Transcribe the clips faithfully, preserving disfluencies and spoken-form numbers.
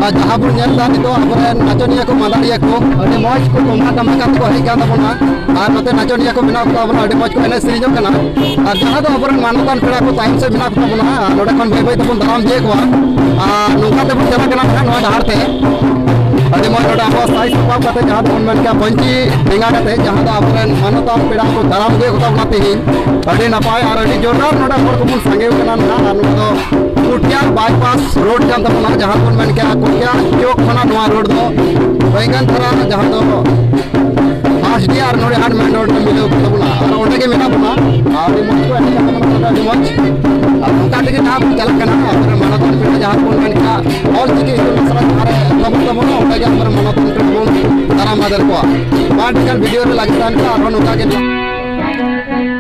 ᱟᱨ ᱡᱟᱦᱟᱸ ᱵᱚᱱ ᱧᱮᱞ ᱮᱫᱟ ᱱᱤᱛᱚᱜ, ᱟᱵᱚᱨᱮᱱ ᱱᱟᱪᱚᱱᱤᱭᱟᱹ ᱠᱚ, ᱢᱟᱸᱫᱟᱲᱤᱭᱟᱹ ᱠᱚ, ᱟᱹᱰᱤ ᱢᱚᱡᱽ ᱠᱚ ᱛᱩᱢᱫᱟᱜ ᱴᱟᱢᱟᱠ ᱟᱛᱮ ᱠᱚ ᱦᱮᱡ ᱟᱠᱟᱱ ᱛᱟᱵᱚᱱᱟ᱾ ᱟᱨ ᱱᱚᱛᱮ ᱱᱟᱪᱚᱱᱤᱭᱟᱹ ᱠᱚ ᱢᱮᱱᱟᱜ ᱠᱚᱣᱟ, ᱟᱵᱚᱨᱮᱱ ᱟᱹᱰᱤ ᱢᱚᱡᱽ ᱠᱚ ᱮᱱᱮᱡ ᱥᱮᱨᱮᱧᱚᱜ ᱠᱟᱱᱟ᱾ ᱟᱨ ᱡᱟᱦᱟᱸ ᱫᱚ ᱟᱵᱚᱨᱮᱱ ᱢᱟᱱᱚᱛᱟᱱ ᱯᱮᱲᱟ ᱠᱚ ᱛᱟᱭᱚᱢ ᱥᱮᱫ ᱢᱮᱱᱟᱜ ᱠᱚ ᱛᱟᱵᱚᱱᱟ, ᱟᱨ ᱱᱚᱰᱮ ᱠᱷᱚᱱ ᱵᱟᱹᱭ ᱵᱟᱹᱭ ᱛᱮᱵᱚᱱ ᱫᱟᱨᱟᱢ ᱤᱫᱤᱭᱮᱫ ᱠᱚᱣᱟ᱾ ᱟᱨ ᱱᱚᱝᱠᱟ ᱛᱮᱵᱚᱱ ᱪᱟᱞᱟᱜ ᱠᱟᱱᱟ ᱱᱟᱦᱟᱜ ᱱᱚᱣᱟ ᱰᱟᱦᱟᱨ ᱛᱮ᱾ ᱟᱹᱰᱤ ᱢᱚᱡᱽ ᱱᱚᱰᱮ ᱟᱵᱚᱣᱟᱜ ᱥᱟᱡᱽ ᱥᱟᱯᱟᱵ ᱠᱟᱛᱮ, ᱡᱟᱦᱟᱸ ᱫᱚᱵᱚᱱ ᱢᱮᱱ ᱠᱮᱭᱟ ᱯᱟᱹᱧᱪᱤ ᱰᱮᱸᱜᱟ ᱠᱟᱛᱮ, ᱡᱟᱦᱟᱸ ᱫᱚ ᱟᱵᱚᱨᱮᱱ ᱢᱟᱱᱚᱛᱟᱱ ᱯᱮᱲᱟ ᱠᱚ ᱫᱟᱨᱟᱢ ᱟᱹᱜᱩᱭᱮᱫ ᱠᱚ ᱛᱟᱵᱚᱱᱟ ᱛᱮᱦᱮᱧ᱾ ᱟᱹᱰᱤ ᱱᱟᱯᱟᱭ ᱟᱨ ᱟᱹᱰᱤ ᱡᱳᱨᱫᱟᱨ ᱱᱚᱰᱮ ᱦᱚᱲ ᱠᱚᱵᱚᱱ ᱥᱟᱸᱜᱮ ᱠᱟᱱᱟ ᱱᱟᱦᱟᱜ᱾ ᱟᱨ ᱱᱚᱣᱟ ᱫᱚ ᱠᱩᱴᱤᱭᱟᱨ ᱵᱟᱭᱯᱟᱥ ᱨᱳᱰ ᱠᱟᱱ ᱛᱟᱵᱚᱱᱟ, ᱡᱟᱦᱟᱸ ᱵᱚᱱ ᱢᱮᱱ ᱠᱮᱭᱟ ᱠᱩᱴᱤᱭᱟ ᱪᱚᱠ ᱠᱷᱚᱱᱟᱜ ᱱᱚᱣᱟ ᱨᱳᱰ ᱫᱚ ᱵᱟᱹᱭᱜᱟᱱ ᱫᱷᱟᱨᱟ, ᱡᱟᱦᱟᱸ ᱫᱚ ᱟᱥᱰᱤ ᱟᱨ ᱱᱚᱰᱮ ᱦᱟᱴ ᱢᱮᱱ ᱨᱳᱰ ᱨᱮ ᱢᱤᱞᱟᱹᱣ ᱠᱟᱱ ᱛᱟᱵᱚᱱᱟ᱾ ᱟᱨ ᱚᱸᱰᱮ ᱜᱮ ᱢᱮᱱᱟᱜ ᱵᱚᱱᱟ᱾ ᱟᱨ ᱟᱹᱰᱤ ᱢᱚᱡᱽ ᱠᱚ ᱮᱱᱮᱡ ᱠᱟᱱ ᱛᱟᱵᱚᱱᱟ, ᱟᱹᱰᱤ ᱢᱚᱡᱽ᱾ ᱟᱨ ᱱᱚᱝᱠᱟ ᱛᱮᱜᱮ ᱱᱟᱦᱟᱜ ᱵᱚᱱ ᱪᱟᱞᱟᱜ ᱠᱟᱱᱟ᱾ ᱟᱵᱚᱨᱮᱱ ᱢᱟᱱᱚᱛᱟᱱ ᱯᱮᱲᱟ, ᱡᱟᱦᱟᱸ ᱵᱚᱱ ᱢᱮᱱ ᱠᱮᱭᱟ ᱚᱞ ᱪᱤᱠᱤ ᱤᱛᱩᱱ ᱟᱥᱲᱟ ᱡᱟᱦᱟᱸ ᱨᱮ ᱮᱛᱚᱦᱚᱵ ᱛᱟᱵᱚᱱᱟ, ᱚᱸᱰᱮ ᱜᱮ ᱟᱵᱚᱨᱮᱱ ᱢᱟᱱᱚᱛᱟᱱ ᱯᱮᱲᱟ ᱵᱚᱱ ᱫᱟᱨᱟᱢ ᱟᱫᱮᱨ ᱠᱚᱣᱟ᱾ ᱢᱟ ᱮᱱᱠᱷᱟᱱ ᱵᱷᱤᱰᱤᱭᱳ ᱨᱮ ᱞᱟᱜᱮ ᱛᱟᱦᱮᱱ ᱯᱮ, ᱟᱨᱦᱚᱸ ᱱᱚᱝᱠᱟ ᱜᱮ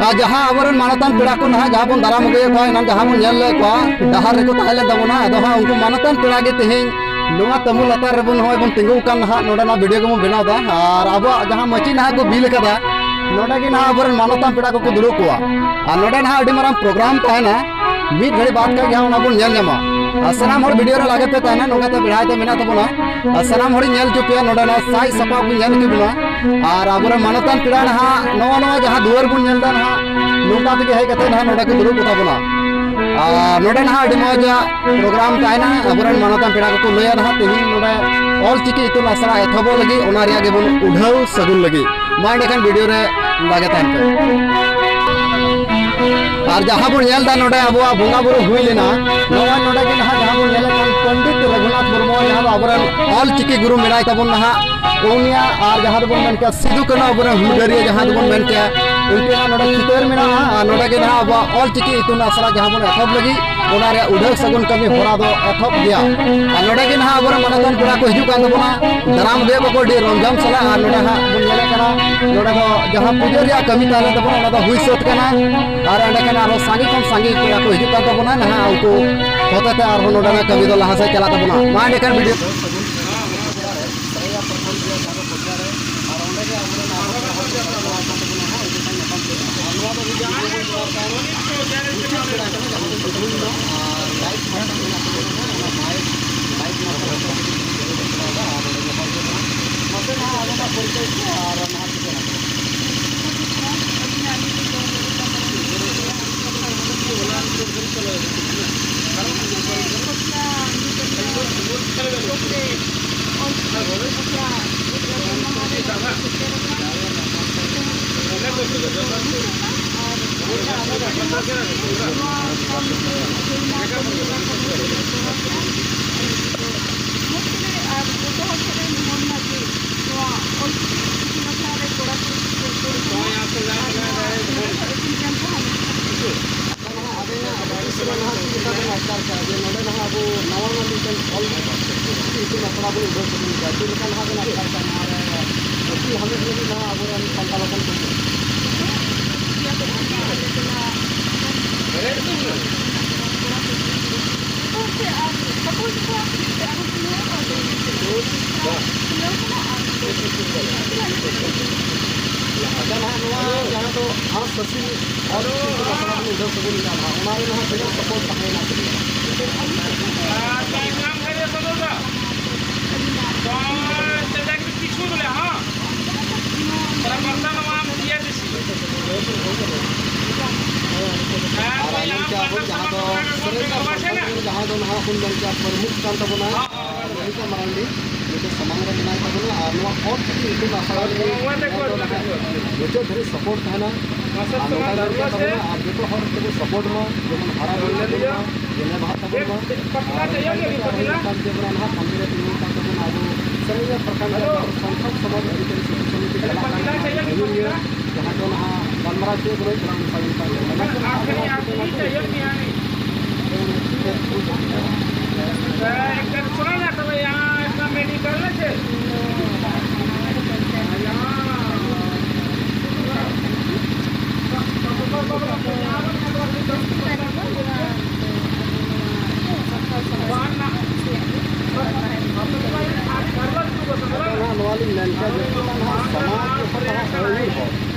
ᱟᱨ ᱡᱟᱦᱟᱸ ᱟᱵᱚᱨᱮᱱ ᱢᱟᱱᱚᱛᱟᱱ ᱯᱮᱲᱟ ᱠᱚ ᱱᱟᱦᱟᱜ ᱡᱟᱦᱟᱸ ᱵᱚᱱ ᱫᱟᱨᱟᱢ ᱟᱹᱜᱩᱭᱮᱫ ᱠᱚᱣᱟ, ᱮᱱᱟᱝ ᱡᱟᱦᱟᱸ ᱵᱚᱱ ᱧᱮᱞ ᱞᱮᱫ ᱠᱚᱣᱟ, ᱰᱟᱦᱟᱨ ᱨᱮᱠᱚ ᱛᱟᱦᱮᱸ ᱞᱮᱱ ᱛᱟᱵᱚᱱᱟ᱾ ᱟᱫᱚ ᱦᱟᱸᱜ ᱩᱱᱠᱩ ᱢᱟᱱᱚᱛᱟᱱ ᱯᱮᱲᱟ ᱜᱮ ᱛᱮᱦᱮᱧ ᱱᱚᱣᱟ ᱛᱟᱹᱢᱵᱩ ᱞᱟᱛᱟᱨ ᱨᱮᱵᱚᱱ ᱱᱚᱜᱼᱚᱭ ᱵᱚᱱ ᱛᱤᱸᱜᱩ ᱟᱠᱟᱱ ᱱᱟᱦᱟᱜ, ᱱᱚᱰᱮᱱᱟᱜ ᱵᱷᱤᱰᱤᱭᱳ ᱜᱮᱵᱚᱱ ᱵᱮᱱᱟᱣ ᱮᱫᱟ᱾ ᱟᱨ ᱟᱵᱚᱣᱟᱜ ᱡᱟᱦᱟᱸ ᱢᱟᱹᱪᱤ ᱱᱟᱦᱟᱜ ᱠᱚ ᱵᱤᱞ ᱟᱠᱟᱫᱟ, ᱱᱚᱰᱮ ᱜᱮ ᱱᱟᱦᱟᱜ ᱟᱵᱚᱨᱮᱱ ᱢᱟᱱᱚᱛᱟᱱ ᱯᱮᱲᱟ ᱠᱚᱠᱚ ᱫᱩᱲᱩᱵ ᱠᱚᱣᱟ᱾ ᱟᱨ ᱱᱚᱰᱮ ᱱᱟᱦᱟᱜ ᱟᱹᱰᱤ ᱢᱟᱨᱟᱝ ᱯᱨᱳᱜᱨᱟᱢ ᱛᱟᱦᱮᱱᱟ, ᱢᱤᱫ ᱜᱷᱟᱹᱲᱤ ᱵᱟᱫ ᱠᱷᱟᱱ ᱜᱮ ᱦᱟᱸᱜ ᱚᱱᱟ ᱵᱚᱱ ᱧᱮᱞ ᱧᱟᱢᱟ᱾ ᱟᱨ ᱥᱟᱱᱟᱢ ᱦᱚᱲ ᱵᱷᱤᱰᱤᱭᱳ ᱨᱮ ᱞᱟᱜᱮ ᱯᱮ ᱛᱟᱦᱮᱱᱟ, ᱱᱚᱝᱠᱟ ᱛᱮ ᱵᱮᱲᱦᱟᱭ ᱛᱮ ᱢᱮᱱᱟᱜ ᱛᱟᱵᱚᱱᱟ᱾ ᱟᱨ ᱥᱟᱱᱟᱢ ᱦᱚᱲᱤᱧ ᱧᱮᱞ ᱦᱚᱪᱚ ᱯᱮᱭᱟ, ᱱᱚᱰᱮᱱᱟᱜ ᱥᱟᱡᱽ ᱥᱟᱯᱟᱵ ᱵᱚᱱ ᱧᱮᱞ ᱦᱚᱪᱚ ᱵᱚᱱᱟ᱾ ᱟᱨ ᱟᱵᱚᱨᱮᱱ ᱢᱟᱱᱚᱛᱟᱱ ᱯᱮᱲᱟ ᱱᱟᱦᱟᱜ ᱱᱚᱣᱟ, ᱱᱚᱣᱟ ᱡᱟᱦᱟᱸ ᱫᱩᱣᱟᱹᱨ ᱵᱚᱱ ᱧᱮᱞ ᱮᱫᱟ ᱱᱟᱦᱟᱜ, ᱱᱚᱝᱠᱟ ᱛᱮᱜᱮ ᱦᱮᱡ ᱠᱟᱛᱮ ᱱᱟᱦᱟᱜ ᱱᱚᱰᱮ ᱠᱚ ᱫᱩᱲᱩᱵ ᱠᱚᱛᱟ ᱵᱚᱱᱟ᱾ ᱟᱨ ᱱᱚᱰᱮ ᱱᱟᱦᱟᱜ ᱟᱹᱰᱤ ᱢᱚᱡᱽ ᱯᱨᱳᱜᱨᱟᱢ ᱛᱟᱦᱮᱱᱟ᱾ ᱟᱵᱚᱨᱮᱱ ᱢᱟᱱᱚᱛᱟᱱ ᱯᱮᱲᱟ ᱠᱚᱠᱚ ᱞᱟᱹᱭᱟ ᱱᱟᱦᱟᱜ ᱛᱮᱦᱮᱧ ᱱᱚᱰᱮ ᱚᱞ ᱪᱤᱠᱤ ᱤᱛᱩᱱ ᱟᱥᱲᱟ ᱮᱛᱚᱦᱚᱵᱚᱜ ᱞᱟᱹᱜᱤᱫ, ᱚᱱᱟ ᱨᱮᱭᱟᱜ ᱜᱮᱵᱚᱱ ᱩᱰᱷᱟᱹᱣ ᱥᱟᱹᱜᱩᱱ ᱞᱟᱹᱜᱤᱫ᱾ ᱢᱟ ᱮᱸᱰᱮᱠᱷᱟᱱ ᱵᱷᱤᱰᱤᱭᱳ ᱨᱮ ᱞᱟᱜᱮ ᱛᱟᱦᱮᱱ ᱯᱮ᱾ ᱟᱨ ᱡᱟᱦᱟᱸ ᱵᱚᱱ ᱧᱮᱞ ᱮᱫᱟ ᱱᱚᱰᱮ ᱟᱵᱚᱣᱟᱜ ᱵᱚᱸᱜᱟ ᱵᱩᱨᱩ ᱦᱩᱭ ᱞᱮᱱᱟ, ᱱᱚᱜᱼᱚᱭ ᱱᱚᱰᱮ ᱜᱮ ᱱᱟᱦᱟᱜ ᱡᱟᱦᱟᱸ ᱵᱚᱱ ᱧᱮᱞᱮᱫ ᱠᱟᱱ ᱯᱚᱱᱰᱤᱛ ᱨᱚᱜᱷᱩᱱᱟᱛᱷ ᱢᱩᱨᱢᱩ, ᱡᱟᱦᱟᱸ ᱫᱚ ᱟᱵᱚᱨᱮᱱ ᱚᱞ ᱪᱤᱠᱤ ᱜᱩᱨᱩ ᱢᱮᱱᱟᱭ ᱛᱟᱵᱚᱱ ᱱᱟᱦᱟᱜ, ᱩᱱᱤᱭᱟᱜ ᱟᱨ ᱡᱟᱦᱟᱸ ᱫᱚᱵᱚᱱ ᱢᱮᱱ ᱠᱮᱭᱟ ᱥᱤᱫᱩ ᱠᱟᱹᱱᱦᱩ ᱟᱵᱚᱨᱮᱱ ᱦᱩᱞᱜᱟᱹᱨᱤᱭᱟᱹ ᱡᱟᱦᱟᱸ ᱫᱚᱵᱚᱱ ᱢᱮᱱ ᱠᱮᱭᱟ, ᱩᱱᱠᱤᱱᱟᱜ ᱱᱚᱰᱮ ᱪᱤᱛᱟᱹᱨ ᱢᱮᱱᱟᱜᱼᱟ᱾ ᱟᱨ ᱱᱚᱰᱮ ᱜᱮ ᱱᱟᱦᱟᱜ ᱟᱵᱚᱣᱟᱜ ᱚᱞ ᱪᱤᱠᱤ ᱤᱛᱩᱱ ᱟᱥᱲᱟ ᱡᱟᱦᱟᱸ ᱵᱚᱱ ᱮᱛᱚᱦᱚᱵ ᱞᱟᱹᱜᱤᱫ, ᱚᱱᱟ ᱨᱮᱭᱟᱜ ᱩᱰᱷᱟᱹᱣ ᱥᱟᱹᱜᱩᱱ ᱠᱟᱹᱢᱤ ᱦᱚᱨᱟ ᱫᱚ ᱮᱛᱚᱦᱚᱵ ᱜᱮᱭᱟ᱾ ᱟᱨ ᱱᱚᱰᱮ ᱜᱮ ᱱᱟᱦᱟᱜ ᱟᱵᱚᱨᱮᱱ ᱢᱟᱱᱚᱛᱟᱱ ᱯᱮᱲᱟ ᱠᱚ ᱦᱤᱡᱩᱜ ᱠᱟᱱ ᱛᱟᱵᱚᱱᱟ, ᱫᱟᱨᱟᱢ ᱟᱹᱜᱩᱭᱮᱫ ᱠᱚᱣᱟ ᱠᱚ ᱟᱹᱰᱤ ᱨᱚᱢᱡᱷᱚᱢ ᱥᱟᱞᱟᱜ᱾ ᱟᱨ ᱱᱚᱰᱮ ᱦᱟᱸᱜ ᱵᱚᱱ ᱧᱮᱞᱮᱫ ᱠᱟᱱᱟ, ᱱᱚᱰᱮ ᱫᱚ ᱡᱟᱦᱟᱸ ᱯᱩᱡᱟᱹ ᱨᱮᱭᱟᱜ ᱠᱟᱹᱢᱤ ᱛᱟᱦᱮᱸ ᱞᱮᱱ ᱛᱟᱵᱚᱱᱟ, ᱚᱱᱟ ᱫᱚ ᱦᱩᱭ ᱥᱟᱹᱛ ᱠᱟᱱᱟ᱾ ᱟᱨ ᱮᱸᱰᱮᱠᱷᱟᱱ ᱟᱨᱦᱚᱸ ᱥᱟᱸᱜᱮ ᱠᱷᱚᱱ ᱥᱟᱸᱜᱮ ᱯᱮᱲᱟ ᱠᱚ ᱦᱤᱡᱩᱜ ᱠᱟᱱ ᱛᱟᱵᱚᱱᱟ ᱱᱟᱦᱟᱜ, ᱩᱱᱠᱩ ᱦᱚᱛᱮᱛᱮ ᱟᱨᱦᱚᱸ ᱱᱚᱰᱮᱱᱟᱜ ᱠᱟᱹᱢᱤ ᱫᱚ ᱞᱟᱦᱟ ᱥᱮᱫ ᱪᱟᱞᱟᱜ ᱛᱟᱵᱚᱱᱟ᱾ ᱢᱟ ᱮᱸᱰᱮᱠᱷᱟᱱ ᱵᱷᱤᱰᱤᱭᱳ ᱤᱛᱩᱱ ᱟᱥᱲᱟ ᱵᱚᱱ ᱩᱰᱟᱹᱣ ᱥᱟᱹᱜᱩᱱ ᱠᱮᱫᱟ᱾ ᱪᱮᱫ ᱞᱮᱠᱟ ᱱᱟᱦᱟᱜ ᱵᱮᱱ ᱟᱴᱠᱟᱨ ᱠᱟᱱᱟ ᱟᱨ ᱟᱹᱠᱤᱞ ᱦᱟᱢᱮᱴ ᱞᱟᱹᱜᱤᱫ ᱱᱟᱦᱟᱜ ᱟᱵᱚᱨᱮᱱ ᱥᱟᱱᱛᱟᱲ ᱦᱚᱯᱚᱱ ᱠᱚ? ᱟᱪᱪᱷᱟ, ᱱᱟᱦᱟᱜ ᱱᱚᱣᱟ ᱡᱟᱦᱟᱸ ᱫᱚ ᱦᱟᱸᱥ ᱦᱟᱹᱥᱤᱞ ᱚᱞ ᱪᱤᱠᱤ ᱤᱛᱩᱱ ᱟᱥᱲᱟ ᱵᱚᱱ ᱩᱰᱟᱹᱣ ᱥᱟᱹᱜᱩᱱ ᱠᱮᱫᱟ, ᱱᱟᱦᱟᱜ ᱚᱱᱟ ᱨᱮ ᱱᱟᱦᱟᱜ ᱛᱤᱱᱟᱹᱜ ᱥᱟᱯᱳᱨᱴ ᱛᱟᱦᱮᱸᱭᱮᱱᱟ? ᱟᱨ ᱧᱟᱢ ᱠᱷᱟᱡ ᱫᱚ ᱥᱚᱫᱚᱨ ᱫᱟ᱾ ᱛᱚ, ᱪᱮᱫᱟᱜ ᱠᱤᱪᱷᱩ ᱵᱚᱞᱮ, ᱦᱚᱸ᱾ ᱛᱟᱦᱞᱮ ᱵᱟᱨᱛᱟ ᱱᱚᱣᱟ ᱤᱭᱟᱹ ᱫᱤᱥᱤ᱾ ᱟᱨ ᱟᱸᱡᱚᱢ ᱠᱮᱜᱼᱟ ᱵᱚᱱ, ᱡᱟᱦᱟᱸ ᱫᱚ ᱥᱮᱨᱮᱧ ᱨᱮᱭᱟᱜ ᱥᱟᱱᱛᱟᱲ ᱨᱮ ᱡᱟᱦᱟᱸᱭ ᱫᱚ ᱱᱟᱦᱟᱜ ᱵᱚᱱ ᱢᱮᱱ ᱠᱮᱜᱼᱟ ᱯᱨᱚᱢᱩᱠᱷ ᱠᱟᱱ ᱛᱟᱵᱚᱱᱟ, ᱦᱚᱸ, ᱦᱚᱸ, ᱦᱚᱸ᱾ ᱞᱚᱞᱤᱛᱟ ᱢᱟᱨᱟᱱᱰᱤ, ᱱᱤᱛᱚᱜ ᱥᱟᱢᱟᱝ ᱨᱮ ᱢᱮᱱᱟᱭ ᱛᱟᱵᱚᱱᱟ᱾ ᱟᱨ ᱱᱚᱣᱟ ᱚᱞ ᱪᱤᱠᱤ ᱤᱛᱩᱱ ᱟᱥᱲᱟ ᱨᱤᱱᱤᱡ ᱱᱚᱣᱟ ᱫᱚ ᱱᱟᱦᱟᱜ ᱢᱩᱪᱟᱹᱫ ᱫᱷᱟᱹᱨᱤᱡ ᱥᱟᱯᱳᱨᱴ ᱛᱟᱦᱮᱱᱟ᱾ ᱟᱨ ᱱᱚᱝᱠᱟ ᱜᱮ ᱛᱟᱵᱚᱱᱟ, ᱟᱨ ᱡᱚᱛᱚ ᱦᱚᱲ ᱛᱮᱵᱚᱱ ᱥᱟᱯᱳᱨᱴ ᱢᱟ, ᱡᱮᱢᱚᱱ ᱦᱟᱨᱟ ᱵᱩᱨᱩᱜ ᱛᱟᱵᱚᱱ ᱢᱟ, ᱡᱮᱞᱮ ᱵᱟᱦᱟᱜ ᱛᱟᱵᱚᱱ ᱢᱟ᱾ ᱟᱨ ᱚᱱᱠᱟ ᱜᱮ ᱟᱨᱦᱚᱸ ᱪᱮᱛᱟᱱ ᱡᱮ ᱵᱚᱱᱟ ᱱᱟᱦᱟᱜ ᱠᱟᱹᱢᱤ ᱨᱮ ᱛᱤᱸᱜᱩ ᱟᱠᱟᱱ ᱛᱟᱵᱚᱱᱟ ᱟᱵᱚ ᱥᱟᱹᱨᱤᱜᱮ ᱯᱨᱚᱠᱷᱚᱸᱰ ᱥᱟᱱᱛᱟᱲ ᱥᱚᱢᱟᱡᱽ ᱟᱹᱨᱤᱪᱟᱹᱞᱤ ᱥᱤᱥᱩ ᱥᱚᱢᱤᱛᱤ ᱪᱟᱞᱟᱜ ᱠᱟᱱ ᱛᱟᱵᱚᱱᱟ᱾ ᱡᱟᱦᱟᱸ ᱫᱚ ᱱᱟᱦᱟᱜ ᱜᱟᱞᱢᱟᱨᱟᱣ ᱪᱮᱫ ᱵᱚᱱ ᱪᱟᱞᱟᱣ ᱞᱮᱱᱠᱷᱟᱱ ᱢᱮᱛᱟᱜ ᱠᱟᱱᱟ᱾ ᱱᱚᱣᱟ ᱞᱤᱧ ᱢᱮᱱ ᱠᱮᱭᱟ, ᱡᱟᱹᱥᱛᱤ ᱢᱟ ᱱᱟᱦᱟᱜ ᱥᱚᱢᱟᱡᱽ ᱡᱚᱠᱷᱚᱱ ᱱᱟᱦᱟᱜ ᱟᱹᱭᱩᱨ ᱦᱚᱲ,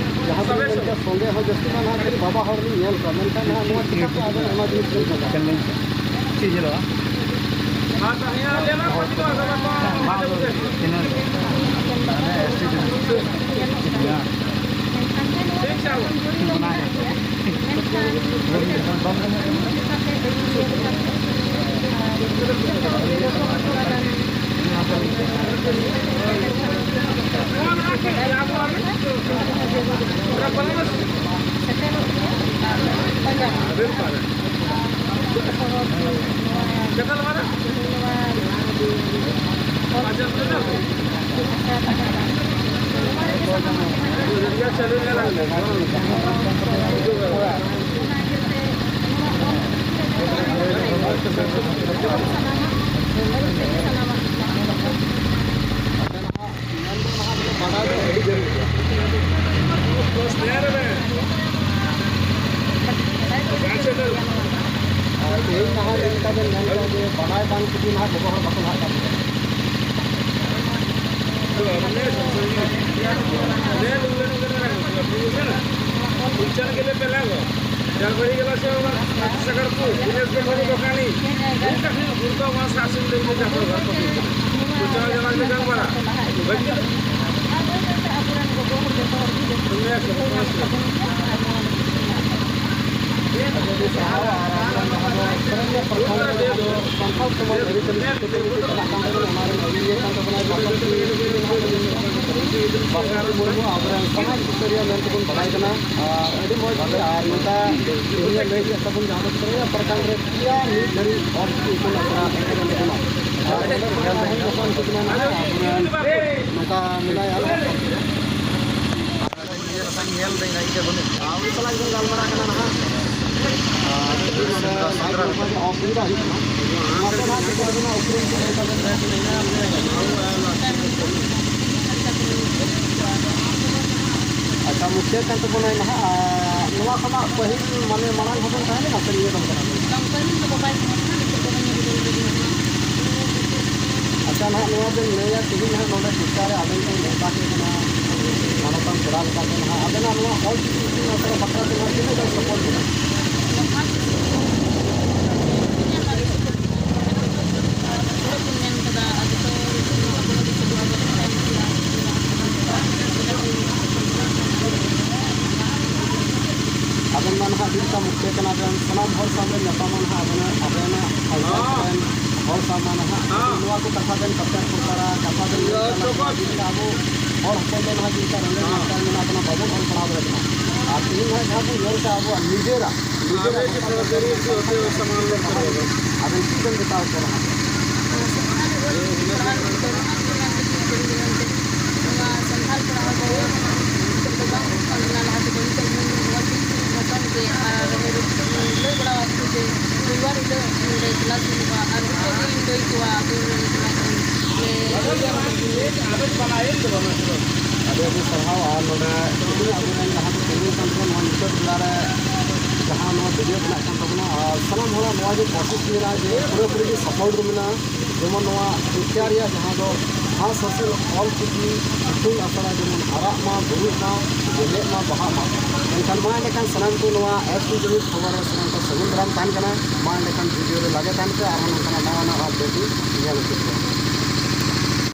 ᱡᱟᱦᱟᱸ ᱫᱚ ᱢᱮᱱ ᱠᱮᱭᱟ, ᱥᱚᱸᱜᱮ ᱦᱚᱸ ᱡᱟᱹᱥᱛᱤ ᱢᱟ ᱱᱟᱦᱟᱜ ᱠᱷᱟᱹᱞᱤ ᱵᱟᱵᱟ ᱦᱚᱲ ᱞᱤᱧ ᱧᱮᱞ ᱠᱚᱣᱟ, ᱢᱮᱱᱠᱷᱟᱱ ᱱᱟᱦᱟᱜ ᱱᱚᱣᱟ ᱪᱤᱠᱟᱹᱛᱮ ᱟᱵᱮᱱ ᱟᱭᱢᱟ ᱡᱤᱱᱤᱥ ᱵᱮᱱ ᱪᱟᱵᱟᱭᱟ? ᱪᱮᱫ ᱧᱮᱞᱚᱜᱼᱟ? ᱵᱟᱝ, ᱵᱟᱝ, ᱛᱤᱱᱟᱹᱜ? ᱢᱟᱱᱮ, ᱮᱥ ᱴᱤ ᱫᱚ ᱪᱮᱫ ᱢᱮᱱᱟᱜᱼᱟ? ᱚᱱᱟ ᱜᱮ᱾ ᱟᱹᱰᱤ ᱥᱟᱹᱨᱤ ᱥᱟᱱᱟᱢᱟᱜ᱾ ᱟᱯᱮ ᱱᱟᱦᱟᱜ ᱢᱮᱱ ᱫᱚ ᱱᱟᱦᱟᱜ ᱵᱚᱞᱮ ᱵᱟᱰᱟᱭ ᱫᱚ ᱟᱹᱰᱤ ᱡᱟᱹᱨᱩᱲ ᱜᱮᱭᱟ᱾ ᱟᱨ ᱛᱮᱦᱮᱧ ᱱᱟᱦᱟᱜ ᱡᱮᱞᱮᱠᱟ ᱵᱮᱱ ᱢᱮᱱ ᱠᱮᱫᱟ ᱡᱮ ᱵᱟᱰᱟᱭ ᱵᱟᱝ ᱛᱮᱜᱮ ᱱᱟᱦᱟᱜ ᱜᱚᱜᱚ ᱦᱚᱲ ᱵᱟᱠᱚ ᱞᱟᱦᱟᱜ ᱠᱟᱱ ᱛᱟᱵᱚᱱᱟ᱾ ᱩᱪᱟᱨ ᱜᱮᱞᱮ ᱯᱮᱞᱟᱜᱚ, ᱡᱟᱞᱵᱟᱲᱤ ᱜᱮᱞᱟ ᱥᱮ ᱚᱱᱟ ᱥᱟᱜᱟᱲᱯᱩᱨ, ᱫᱤᱱᱮᱥ ᱜᱮ ᱵᱷᱟᱹᱜᱤ ᱫᱚᱠᱟᱱᱤ, ᱩᱱᱠᱟ ᱦᱩᱭᱩᱜ ᱜᱩᱨᱩᱛᱚ ᱢᱟ ᱥᱟᱥᱩᱱ ᱫᱮ ᱡᱟᱛᱚ ᱜᱷᱟᱴ ᱠᱚ ᱩᱪᱟᱨ ᱡᱟᱞᱟ ᱜᱮ ᱜᱟᱞᱢᱟᱨᱟ, ᱵᱟᱹᱠᱤ ᱫᱚ ᱟᱹᱰᱤ ᱥᱟᱨᱦᱟᱣ᱾ ᱟᱨ ᱟᱵᱚᱨᱮᱱ ᱡᱟᱦᱟᱸ ᱫᱚ ᱥᱟᱱᱛᱟᱲ ᱥᱚᱢᱟᱡᱽ ᱟᱹᱨᱤᱪᱟᱹᱞᱤ ᱪᱮᱫ ᱞᱮᱠᱟ ᱪᱟᱞᱟᱜ ᱠᱟᱱ ᱛᱟᱵᱚᱱᱟ, ᱚᱱᱟ ᱨᱮᱱ ᱟᱹᱭᱩᱨᱤᱭᱟᱹ ᱠᱟᱱ ᱛᱟᱵᱚᱱᱟᱭ ᱵᱟᱥᱚᱱᱛᱤ, ᱵᱟᱥᱚᱱᱛᱤ ᱢᱩᱨᱢᱩ ᱟᱵᱚᱨᱮᱱ ᱥᱚᱢᱟᱡᱽ ᱥᱩᱥᱟᱹᱨᱤᱭᱟᱹ ᱢᱮᱱᱛᱮᱵᱚᱱ ᱵᱟᱲᱟᱭ ᱠᱟᱱᱟ᱾ ᱟᱨ ᱟᱹᱰᱤ ᱢᱚᱡᱽ ᱜᱮ, ᱟᱨ ᱱᱚᱝᱠᱟ ᱩᱱᱤᱭᱟᱜ ᱞᱟᱹᱭ ᱠᱮᱫ ᱛᱟᱵᱚᱱ ᱡᱟᱦᱟᱸ ᱫᱚ ᱯᱮᱨᱮᱭᱟ ᱯᱨᱚᱠᱷᱚᱸᱰ ᱨᱮ ᱯᱮᱭᱟ ᱱᱤᱛ ᱫᱷᱟᱹᱨᱤᱡ ᱚᱞ ᱪᱤᱠᱤ ᱤᱛᱩᱱ ᱟᱥᱲᱟ ᱮᱦᱚᱵ ᱮᱱ ᱛᱟᱵᱚᱱᱟ᱾ ᱟᱨ ᱚᱸᱰᱮ ᱠᱷᱚᱱ ᱦᱚᱸ ᱦᱮᱡ ᱟᱠᱟᱱ ᱛᱟᱵᱚᱱᱟ ᱱᱟᱦᱟᱜ ᱟᱵᱚᱨᱮᱱ ᱱᱚᱝᱠᱟ ᱢᱮᱱᱟᱭᱟ᱾ ᱧᱮᱞ ᱫᱟᱹᱧ ᱦᱟᱸᱜ, ᱤᱧ ᱫᱚ ᱵᱟᱹᱱᱩᱧ᱾ ᱟᱨ ᱩᱱᱤ ᱥᱟᱞᱟᱜ ᱜᱮᱵᱚᱱ ᱜᱟᱞᱢᱟᱨᱟᱜ ᱠᱟᱱᱟ ᱱᱟᱦᱟᱜ᱾ ᱟᱨ ᱱᱚᱰᱮ live ᱱᱚᱝᱠᱟ ᱜᱮ ᱚᱥᱩᱵᱤᱫᱷᱟ ᱦᱩᱭᱩᱜ ᱠᱟᱱᱟ᱾ ᱢᱟᱥᱮ ᱱᱟᱦᱟᱜ ᱪᱮᱫ ᱞᱮᱠᱟ ᱩᱯᱨᱩᱢ ᱠᱚ ᱞᱟᱹᱭ ᱛᱟᱵᱮᱱ? ᱟᱪᱪᱷᱟ, ᱢᱩᱠᱷᱤᱭᱟᱹ ᱠᱟᱱ ᱛᱟᱵᱚᱱᱟᱭ ᱱᱟᱦᱟᱜ᱾ ᱟᱨ ᱱᱚᱣᱟ ᱠᱷᱚᱱᱟᱜ ᱯᱟᱹᱦᱤᱞ ᱢᱟᱱᱮ ᱢᱟᱲᱟᱝ ᱦᱚᱸᱵᱮᱱ ᱛᱟᱦᱮᱸ ᱞᱮᱱᱟ ᱥᱮ ᱱᱤᱭᱟᱹ ᱫᱚᱢ ᱠᱟᱱᱟ ᱵᱮᱱ? ᱵᱟᱝ, ᱯᱟᱹᱦᱤᱞ ᱫᱚ ᱵᱟᱵᱟᱭ ᱛᱟᱦᱮᱸ ᱠᱟᱱᱟ, ᱱᱤᱛᱚᱜ ᱫᱚ ᱵᱟᱹᱧ ᱟᱹᱜᱩ ᱫᱟᱲᱮᱭᱟᱫᱮ ᱠᱟᱱᱟ᱾ ᱟᱪᱪᱷᱟ, ᱱᱟᱦᱟᱜ ᱱᱚᱣᱟ ᱵᱮᱱ ᱞᱟᱹᱭᱟ, ᱛᱮᱦᱮᱧ ᱱᱟᱦᱟᱜ ᱱᱚᱰᱮ ᱥᱤᱞᱪᱟ ᱨᱮ ᱟᱵᱮᱱ ᱠᱚ ᱱᱮᱣᱛᱟ ᱠᱮᱫ ᱵᱮᱱᱟ, ᱢᱟᱱᱚᱛᱟᱱ ᱯᱮᱲᱟ ᱞᱮᱠᱟᱛᱮ ᱱᱟᱦᱟᱜ ᱟᱵᱮᱱᱟᱜ ᱱᱚᱣᱟ ᱚᱞ ᱪᱤᱠᱤ ᱤᱛᱩᱱ ᱟᱥᱲᱟ ᱵᱟᱠᱷᱨᱟ ᱛᱮ ᱱᱟᱦᱟᱜ ᱛᱤᱱᱟᱹᱜ ᱜᱟᱱ ᱥᱟᱯᱳᱨᱴ ᱢᱮᱱᱟᱜᱼᱟ? ᱱᱚᱣᱟ ᱚᱞ ᱪᱤᱠᱤ ᱤᱛᱩᱱ ᱟᱥᱲᱟ ᱵᱟᱠᱷᱨᱟ ᱛᱮ ᱱᱟᱦᱟᱜ ᱟᱹᱰᱤ ᱥᱟᱯᱳᱨᱴ ᱢᱮᱱᱟᱜᱼᱟ᱾ ᱟᱨ ᱡᱚᱛᱚ ᱦᱚᱲ ᱠᱚ ᱢᱮᱱ ᱠᱟᱫᱟ, ᱟᱨ ᱡᱚᱛᱚ ᱦᱚᱲ ᱠᱚ ᱱᱚᱣᱟ ᱠᱚ ᱟᱹᱰᱤ ᱥᱟᱹᱜᱩᱱ ᱟᱵᱚ ᱛᱟᱭᱚᱢ ᱛᱮ ᱟᱵᱮᱱ ᱢᱟ ᱱᱟᱦᱟᱜ ᱪᱮᱫ ᱞᱮᱠᱟ ᱢᱩᱠᱷᱤᱭᱟᱹ ᱠᱟᱱᱟ ᱵᱮᱱ, ᱥᱟᱱᱟᱢ ᱦᱚᱲ ᱥᱟᱶ ᱵᱮᱱ ᱧᱟᱯᱟᱢᱟ ᱱᱟᱦᱟᱜ, ᱟᱵᱮᱱᱟᱜ, ᱟᱵᱮᱱᱟᱜ ᱯᱚᱧᱪᱟᱭᱮᱛ ᱨᱮᱱ ᱦᱚᱲ ᱥᱟᱶ ᱢᱟ ᱱᱟᱦᱟᱜ ᱱᱚᱣᱟ ᱠᱚ ᱠᱟᱛᱷᱟ ᱵᱮᱱ ᱯᱨᱚᱪᱟᱨ ᱯᱨᱚᱥᱟᱨᱟ, ᱠᱟᱛᱷᱟ ᱵᱮᱱ ᱞᱟᱹᱭ ᱠᱟᱱᱟ, ᱪᱮᱫ ᱞᱮᱠᱟ ᱟᱵᱚ ᱦᱚᱲ ᱦᱚᱯᱚᱱ ᱫᱚ ᱱᱟᱦᱟᱜ ᱪᱮᱫ ᱞᱮᱠᱟ ᱨᱮᱸᱜᱮᱡ ᱱᱟᱪᱟᱨ ᱢᱮᱱᱟᱜ ᱵᱚᱱᱟ, ᱵᱟᱵᱚᱱ ᱚᱞ ᱯᱟᱲᱦᱟᱣ ᱫᱟᱲᱮᱭᱟᱜ ᱠᱟᱱᱟ᱾ ᱟᱨ ᱛᱮᱦᱮᱧ ᱱᱟᱦᱟᱜ ᱡᱟᱦᱟᱸ ᱵᱚᱱ ᱧᱮᱞ ᱮᱫᱟ ᱟᱵᱚᱣᱟᱜ ᱱᱤᱡᱮᱨᱟᱜ, ᱱᱤᱡᱮᱨᱟᱜ ᱟᱵᱮᱱ ᱪᱮᱫ ᱵᱮᱱ ᱢᱮᱛᱟ ᱠᱚᱣᱟ ᱱᱟᱦᱟᱜ? ᱥᱟᱱᱛᱟᱲᱤ ᱚᱞ ᱪᱤᱠᱤ ᱯᱟᱲᱦᱟᱣ ᱞᱟᱹᱜᱤᱫ ᱫᱚ ᱱᱚᱣᱟ ᱜᱮ ᱢᱮᱱ ᱞᱟᱹᱜᱤᱫ ᱠᱟᱹᱢᱤ ᱠᱟᱱᱟ ᱡᱮ ᱱᱚᱣᱟ ᱥᱟᱱᱛᱟᱲ ᱯᱟᱲᱦᱟᱣ ᱫᱚ ᱱᱤᱛᱚᱜ ᱫᱚ ᱵᱟᱝ ᱦᱩᱭᱩᱜ ᱠᱟᱱ ᱛᱟᱦᱮᱱᱟ, ᱞᱟᱦᱟ ᱛᱮᱫᱚ᱾ ᱱᱤᱛᱚᱜ ᱱᱚᱣᱟ ᱪᱤᱠᱤ ᱵᱷᱟᱥᱟ ᱟᱨ ᱞᱟᱹᱭ ᱵᱟᱲᱟ ᱟᱠᱚ ᱡᱮ ᱨᱚᱵᱤᱵᱟᱨ ᱦᱤᱞᱳᱜ ᱱᱚᱰᱮ ᱠᱞᱟᱥ ᱦᱩᱭᱩᱜᱼᱟ, ᱟᱨ ᱩᱱᱠᱩ ᱜᱮᱧ ᱞᱟᱹᱭ ᱠᱚᱣᱟ ᱟᱵᱚ ᱱᱚᱰᱮ ᱠᱞᱟᱥ ᱦᱩᱭᱩᱜᱼᱟ᱾ ᱟᱹᱰᱤ ᱟᱹᱰᱤ ᱥᱟᱨᱦᱟᱣ᱾ ᱟᱨ ᱱᱚᱰᱮ ᱛᱤᱱᱟᱹᱜ ᱟᱵᱚᱨᱮᱱ ᱡᱟᱦᱟᱸ ᱠᱚ ᱛᱤᱸᱜᱩ ᱠᱟᱱ ᱛᱟᱵᱚᱱᱟ ᱱᱚᱣᱟ ᱧᱩᱛᱟᱹᱛ ᱵᱮᱲᱟ ᱨᱮ, ᱡᱟᱦᱟᱸ ᱱᱚᱣᱟ ᱵᱷᱤᱰᱤᱭᱳ ᱵᱮᱱᱟᱜ ᱠᱟᱱ ᱛᱟᱵᱚᱱᱟ, ᱟᱨ ᱥᱟᱱᱟᱢ ᱦᱚᱲᱟᱜ ᱱᱚᱣᱟ ᱜᱮ ᱠᱳᱥᱤᱥ ᱢᱮᱱᱟᱜᱼᱟ ᱡᱮ ᱯᱩᱨᱟᱹᱯᱩᱨᱤ ᱜᱮ ᱥᱟᱯᱳᱨᱴ ᱫᱚ ᱢᱮᱱᱟᱜᱼᱟ, ᱡᱮᱢᱚᱱ ᱱᱚᱣᱟ ᱯᱨᱚᱠᱨᱤᱭᱟ ᱨᱮᱭᱟᱜ ᱡᱟᱦᱟᱸ ᱫᱚ ᱦᱟᱸᱥ ᱦᱟᱹᱥᱤᱞ ᱚᱞ ᱪᱤᱠᱤ ᱤᱛᱩᱱ ᱟᱥᱲᱟ ᱡᱮᱢᱚᱱ ᱦᱟᱨᱟᱜ ᱢᱟ, ᱵᱩᱨᱩᱜ ᱢᱟ, ᱡᱮᱞᱮᱜ ᱢᱟ, ᱵᱟᱦᱟᱜ ᱢᱟ᱾ ᱮᱱᱠᱷᱟᱱ ᱢᱟ ᱮᱸᱰᱮᱠᱷᱟᱱ ᱥᱟᱱᱟᱢ ᱠᱚ ᱱᱚᱣᱟ ᱮᱥ ᱴᱩ ᱡᱟᱹᱦᱤᱫ ᱠᱷᱚᱵᱚᱨ ᱨᱮ ᱥᱟᱱᱟᱢ ᱠᱚ ᱥᱟᱹᱜᱩᱱ ᱫᱟᱨᱟᱢ ᱛᱟᱦᱮᱱ ᱠᱟᱱᱟ᱾ ᱢᱟ ᱮᱸᱰᱮᱠᱷᱟᱱ ᱵᱷᱤᱰᱤᱭᱳ ᱨᱮ ᱞᱟᱜᱮ ᱛᱟᱦᱮᱱ ᱯᱮ, ᱟᱨᱦᱚᱸ ᱱᱚᱝᱠᱟᱱᱟᱜ ᱱᱟᱣᱟ ᱱᱟᱣᱟ ᱟᱯᱰᱮᱴ ᱧᱮᱞ ᱦᱚᱪᱚ ᱯᱮ᱾